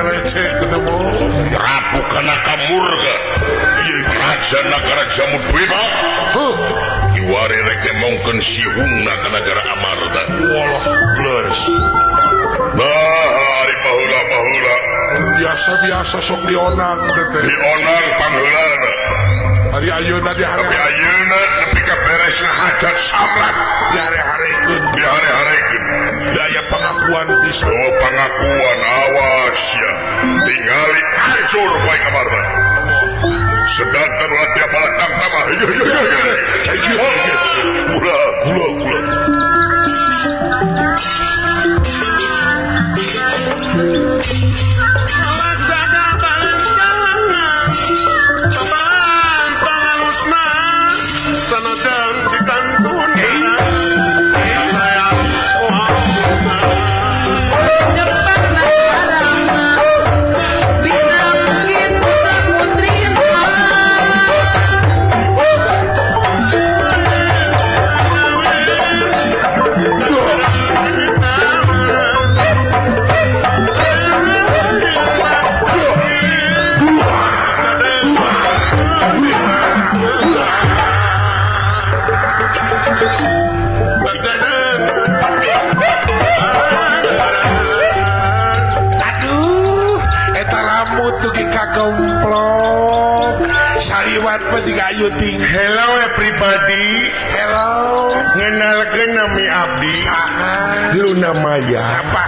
Relecek ketemu Prabu Kanaka Murga Raja Nagara Jamudwipa kiwari rek nemongkeun sihungna ka nagara Amarta. Walah leres. Nah, ari baheula-baheula biasa-biasa sok dionang teh. Dionang pangheulana. Ari ayeuna di Tapi ayeuna nepi ka beresna hajat samrat dihare-harekeun. Dihare-harekeun. Daya pengakuan bisa. Oh, pengakuan awas ya. Tingali hancur bae Amarta. Sedangkan ulah tiap balatang tambah. Gula, gula, gula. Hello everybody. Hello. Ngenalkeun nami abdi. Saha? Luna Maya. Apa?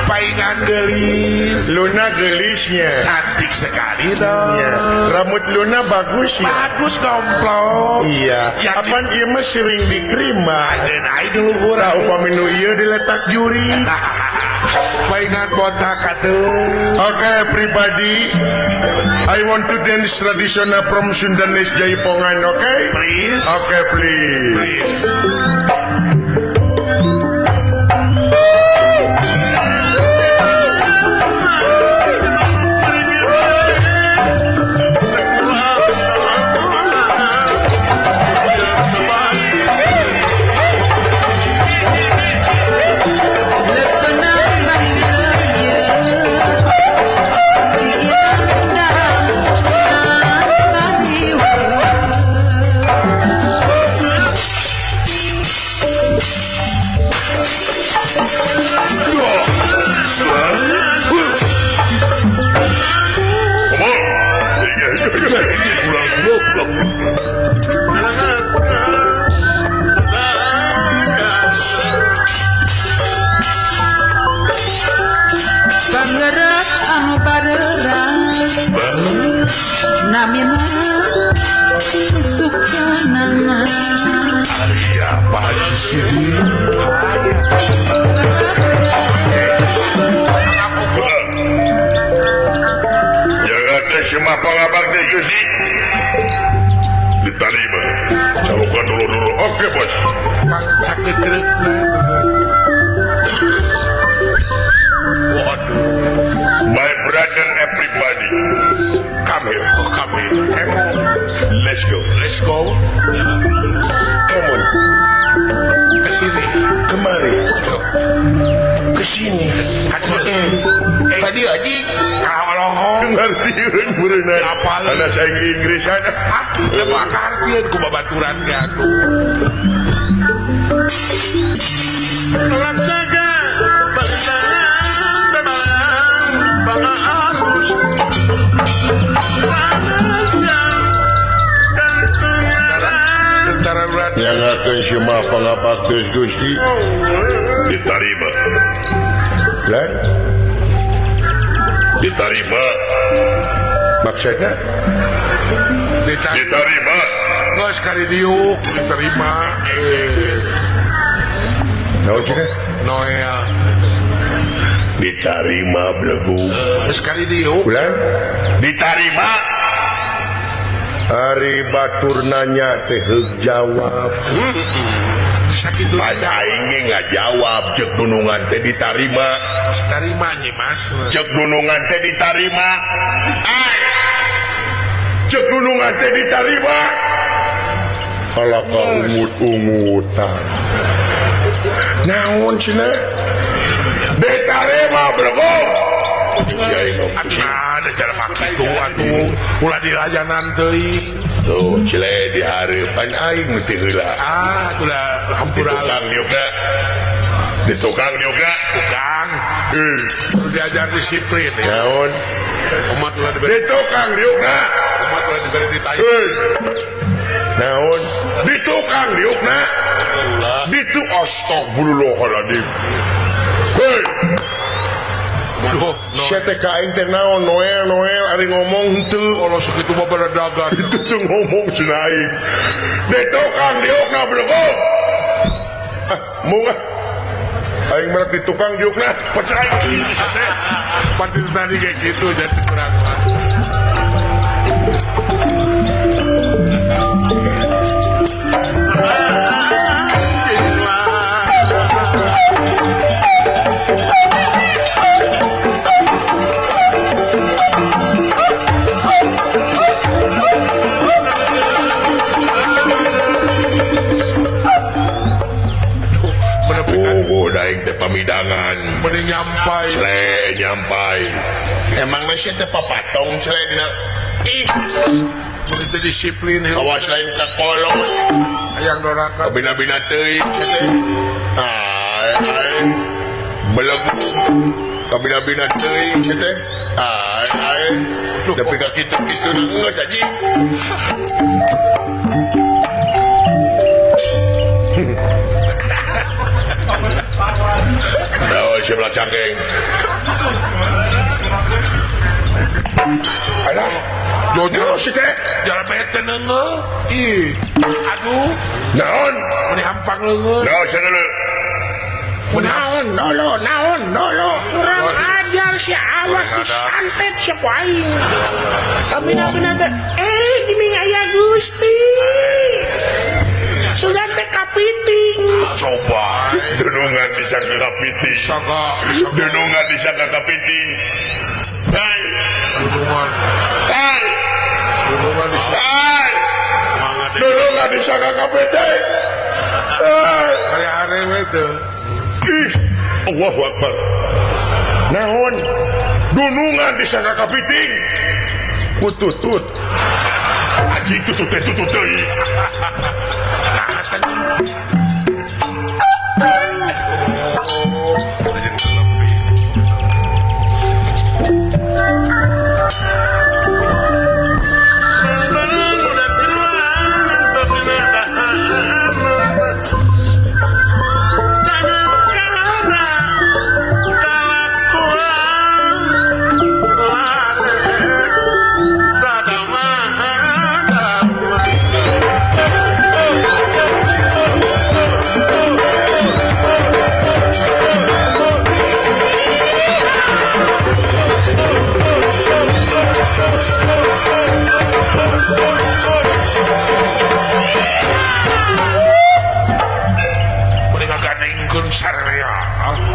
Paingan geulis. Luna geulisnya. Cantik sekali dong. Ya. Rambut Luna bagus ya. Bagus komplok. Iya. Apan ieu mah sering dikrimat. Ageun ai dulu urang. Upami nu ieu diletak juri. Paingan botak atuh. Oke, everybody. I want to dance traditional from Sundanese Jaipongan, okay? Please. Okay, please. Please. Diterima. Calukan dulu-dulu. Oke, bos. Sakit Waduh. My brother everybody. Come here. Oh, come here. Let's go. Let's go. Come on. Kesini. Kemari. Kesini. Tadi aja kalau ngertieun meureunna. Ana saing Inggris ana. Coba kartieun ku babaturan ge atuh. Nyangakeun si mah pangabakteus Gusti. Ditarima. Lan? Ditarima. Maksudnya? Ditarima. Geus kali diuk diterima. Naon cenah? Noel. Ditarima belegu. Geus kali diuk. Ulang? Ditarima. Ari batur nanya teh heug jawab. Sakitu aing ge ngajawab ceuk dunungan teh ditarima. Ditarima nyi Mas. Ceuk dunungan teh ditarima. Ai. Ceuk dunungan teh ditarima. Kalah ka ungut-ungutan. Naon cenah? Ditarima belegu. Ada cara kitu atuh ulah dilayanan teuing. Tuh cile dihareupan aing nu teu heula. Ah, ulah hampura. Di tukang diukna. Di tukang diukna. Tukang. Kudu diajar disiplin. Naon? Umat ulah diberi. Di tukang diukna. Umat ulah diberi ditanya. Naon? Di tukang diukna. Di tu astagfirullahaladzim. Hei. Saya teh ka aing teh naon Noel Noel ari ngomong henteu. Kalau sakitu mah beledagan. Itu tuh ngomong cenah aing. Di tukang diukna belego. Ah, mung ah. Aing merek di tukang diukna pecah aing. Pati tadi kayak gitu jadi kurang. Pamidangan mending nyampai cele nyampai emang nasi teh papatong cele dina ih mending teh disiplin awas lain ka kolos hayang doraka bina-bina teuing teh ai ai belegu kabina-bina teuing teh ai ai tapi ka kitu-kitu geus aji. Oh, sebelah cangkeng. Alah, jojo sih teh. Jalan bete neungeul. Ih, aduh. Naon? Meni hampang leungeun. Naon cenah? Naon, dolo, naon, dolo. Kurang ajar si awas disantet si ku aing. Kabina-bina teh, gini aya Gusti. Sudah teh kapiting. Coba dunungan bisa ke kapiting. Dunungan bisa ke kapiting. Hai. Dunungan. Hai. Dunungan bisa. Hai. Dunungan bisa ke kapiting. Hai. Hari-hari we teu. Ih, Allahu Akbar. Naon? Dunungan bisa ke kapiting. Kututut. Aji tutut tutut deui.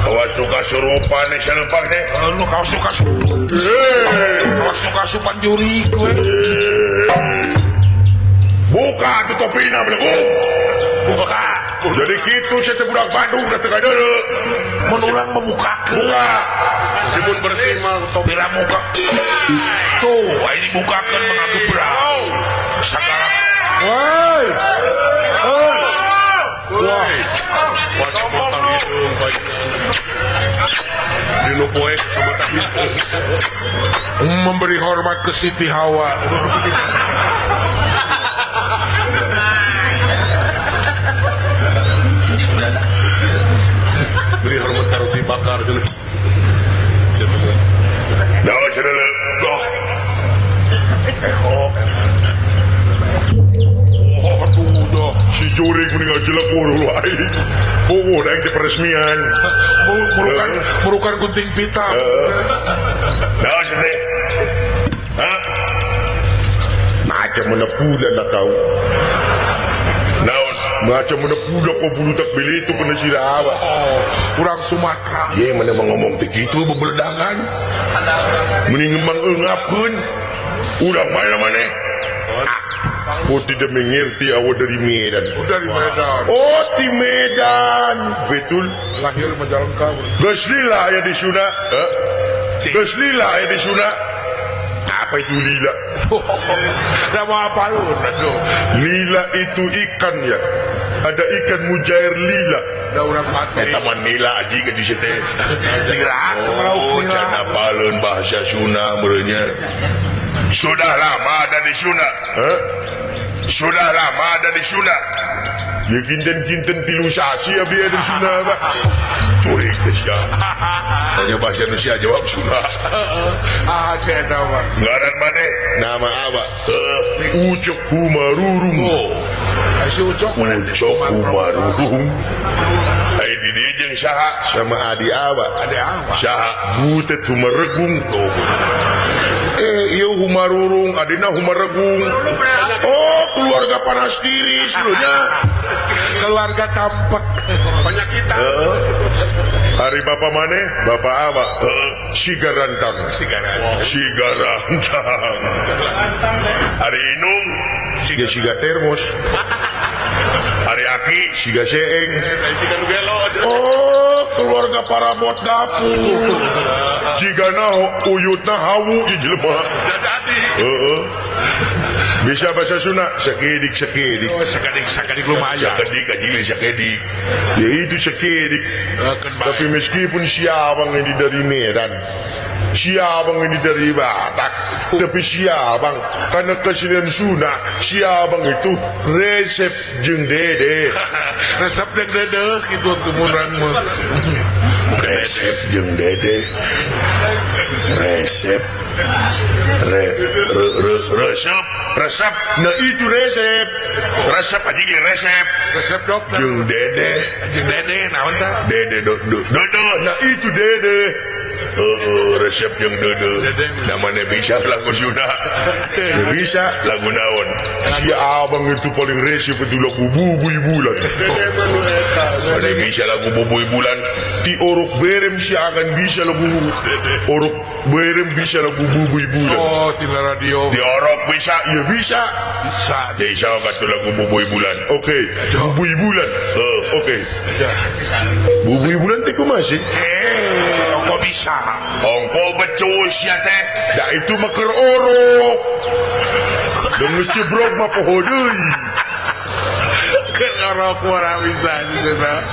Awas suka surupan nih selempak deh. Lu kau suka kau suka supan juri gue. Buka tuh topina belegu. Buka. Jadi gitu saya teh budak Bandung udah teu deuleu. Mun urang membukakeun. Buka. Meskipun bersih mah topi muka. Tuh, ini dibukakeun mengagebrau. Sagala. Woi. Woi. Wah, cepetan hidung, dilupoe memberi hormat ke Siti Hawa. Beri hormat ke roti bakar dulu. Nah, saudara. Aduh, dah. Si jurik meninggal jelek dulu aing. Puguh daeng di peresmian. Merukan gunting pita. Nah, sini. Hah? Macam mana pula nak kau? Naon? Macam mana pula kau bulu tak beli itu kena sirah apa? Oh, kurang Sumatera. Ye, mana mau ngomong teh gitu bebeledangan. Mending ngembang engapkeun. Urang mana mana? Oh, tidak mengerti awak dari Medan. Oh, dari Medan. Oh, di Medan. Betul. Lahir Majalengka. Geus lila aya di Sunda. Geus lila aya di Sunda. Apa itu lila? Nama apa lu? Lila itu ikan ya. Ada ikan mujair lila. Da urang mati. Eta mah nila aji ke di situ. Lila. Oh, cenah paleun bahasa Sunda meureunnya. Sudah lama ada di Sunda. Hah? Sudah lama ada di Sunda. Ya kinten-kinten tilu sasi abi ada di Sunda Pak. Curik teh sia. Tanya bahasa Indonesia jawab Sunda. Ah, cenah mah. Ngaran maneh? Nama apa? Ucok Humarurung. Oh. Si Ucok Ucok Humarurung. Ai di dieu jeung saha? Sama adi abah. Adi abah. Saha? Butet Humaregung. Ieu Humarurung, adina Humaregung. Oh, keluarga panas diri seluruhnya. Keluarga tampak penyakitan. Hari bapak maneh? Bapak abah. Sigarantang. Sigarantang. Sigarantang. Hari inung siga siga termos. Hari aki siga seeng. Oh, keluarga parabot dapur. Jika na uyutna hawu di jelema. Heeh. Bisa bahasa Sunda sakedik sakedik. Oh, sakedik sakedik lumayan. Sakedik aja sakedik. Ya itu sakedik. Tapi meskipun si abang ini dari Medan, si abang ini dari Batak, tapi si abang karena kesenian Sunda, si abang itu resep jeung dede. Resep jeung dede gitu kumurang mah. Resep jeung dede. Resep. Re re re resep, resep. Nah itu resep. Resep aja ge resep. Resep dokter. Jeung dede. Jeung dede naon tah? Dede do do. Dede. Nah itu dede. Resep jeung dede. Namanya bisa lagu Sunda. Ya bisa lagu naon. Si abang itu paling resep itu lagu Bubuy Bulan. Paling bisa lagu Bubuy Bulan. Di orok berem si akan bisa lagu orok berem bisa lagu Bubuy Bulan. Oh, di radio. Di orok bisa, ya bisa. Bisa. Ya bisa kata lagu Bubuy Bulan. Oke, Bubuy Bulan. Oke. Bubuy Bulan teh kumaha sih? Kok bisa? Ongko becus ya teh. Da itu mah keur orok. Geus cibrok mah poho deui. Keur orok ora bisa cenah.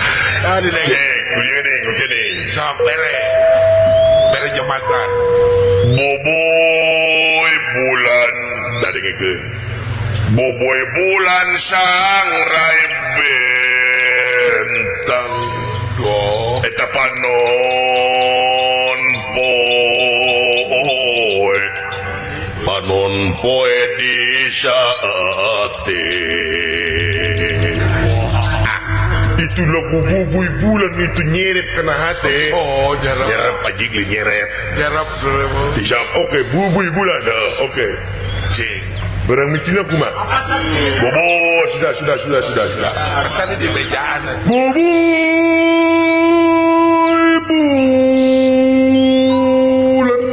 Ah di gini. Sok bere. Bere jembatan. Boboy bulan tadi ke. Boboy bulan sangrai bentang. Eta panon poe. Panon poe di saate. Itu lagu Bubuy Bulan itu nyerep kena hati. Oh, nyerep. Nyerep aja gini nyerep. Nyerep. Bisa, oke, Bubuy Bulan. Oke. Cing. Barang mikirnya aku mah. Bobo, sudah. Tadi di bejaan. Bubuy Bulan.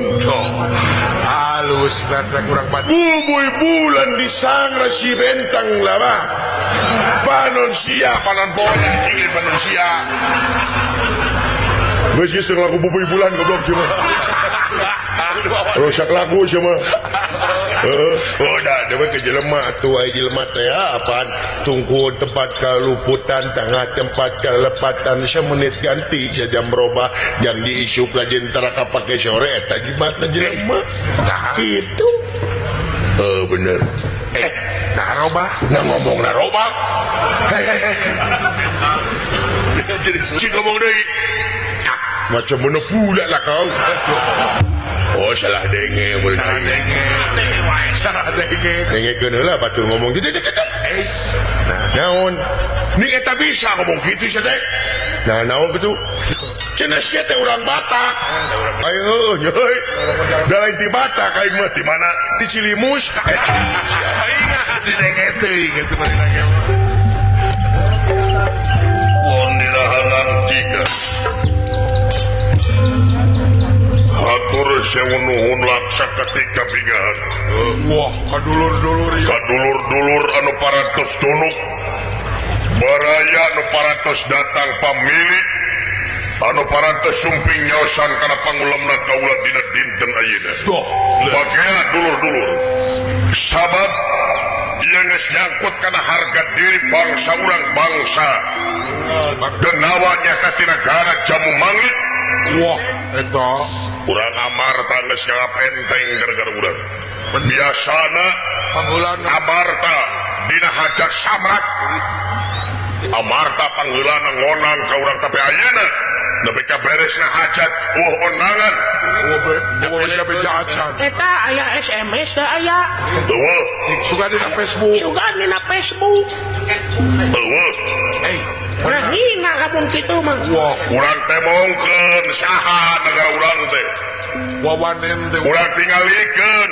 Halus, rasa kurang pati. Bubuy Bulan di sangra si bentang lah, bah. Panon sia, panon poe, cingin panon sia. Geus geus lagu Bubuy Bulan goblok cuma. Rusak lagu cuma. Oh dah, dewe ke jelema atuh aya jelema teh apaan tungku tempat kaluputan tengah tempat kalepatan semenit ganti sejam robah janji isuk lajeng tara kapake sore eta jimatna jelema. Kitu. Bener. Nah robah, nah ngomong nah robah. Jadi cik ngomong deui. Macam mana pula lah kau. Oh salah denge, salah denge. Salah denge. Denge keun heula batur ngomong gitu. Naon? Ni eta bisa ngomong kitu sia teh. Nah naon kitu? Cenah sia teh urang Batak. Ayo heuh euy. Da lain ti Batak aing mah ti mana? Ti Cilimus. Aing di denge teuing kitu mah denge. Won dirahangan tiga. Hatur sewu nuhun laksa ketika bingahan. Wah, kadulur-dulur ya. Kadulur-dulur anu parantos tunuk. Baraya anu parantos datang pamilik. Anu parantos sumping nyaosan kana pangulamna kaula dina dinten ayeuna. Bagea dulur-dulur. Sabab ieu geus nyangkut kana harga diri bangsa urang bangsa. Denawa nyata ti nagara Jamu Mangit. Wah, eta urang Amarta geus nganggap enteng gara-gara urang. Biasana pangheulana Amarta dina hajat samrat. Amarta pangheulana ngonang ka urang tapi ayeuna nepi ka beresna hajat eueuh ondangan. Eta aya SMS teh aya. Eueuh. Suka dina Facebook. Suka dina Facebook. Eueuh. Urang hina lamun kitu mah. Wah, urang teh mongkeun saha negara urang teh. Wawanen teh urang tingalikeun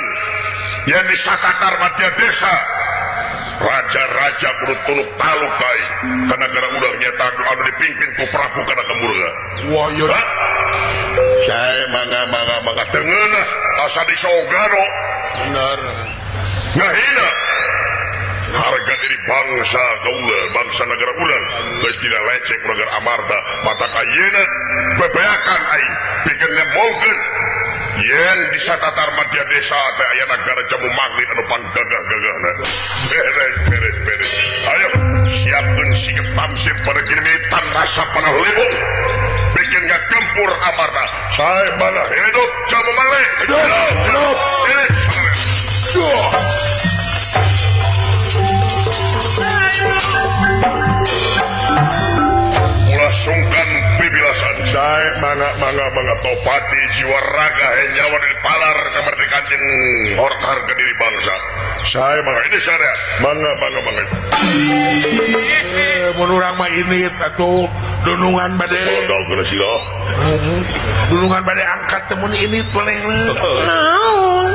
yen di satatar madya desa. Raja-raja kudu tuluk taluk bae ka nagara urang nyata anu dipimpin ku Prabu kana Kamurga. Wah, ieu. Sae mangga mangga mangga tengeunah asa disogano. Bener. Ngahina harga diri bangsa kaula, bangsa negara urang geus dina lecek negara Amarta, mata ayeuna bebeakan aing pikeun nemongkeun yen di satatar madya desa teh aya nagara Jamu Manglit anu panggagah-gagahna. Beres beres beres. Ayo siapkeun sikep tamsip pada girmitan rasa panah lebong. Bikin gempur Amarta. Sae mana hidup Jamu Manglit. Hidup hidup. Beres. Ulah sungkan pibilasan. Sae mangga mangga mangga topati jiwa raga nyawa dari palar kemerdekaan jeung harga diri bangsa. Sae mangga ini saya mangga mangga mangga. Mun urang mah ini atuh dunungan bade. Dunungan bade angkat teh mun ini manehna. Naon?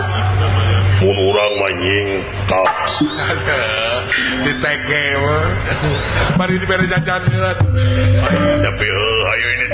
Mun urang mah nyingtak. Diteke mah. Mari dibere jajan heula. Tapi ayo ini.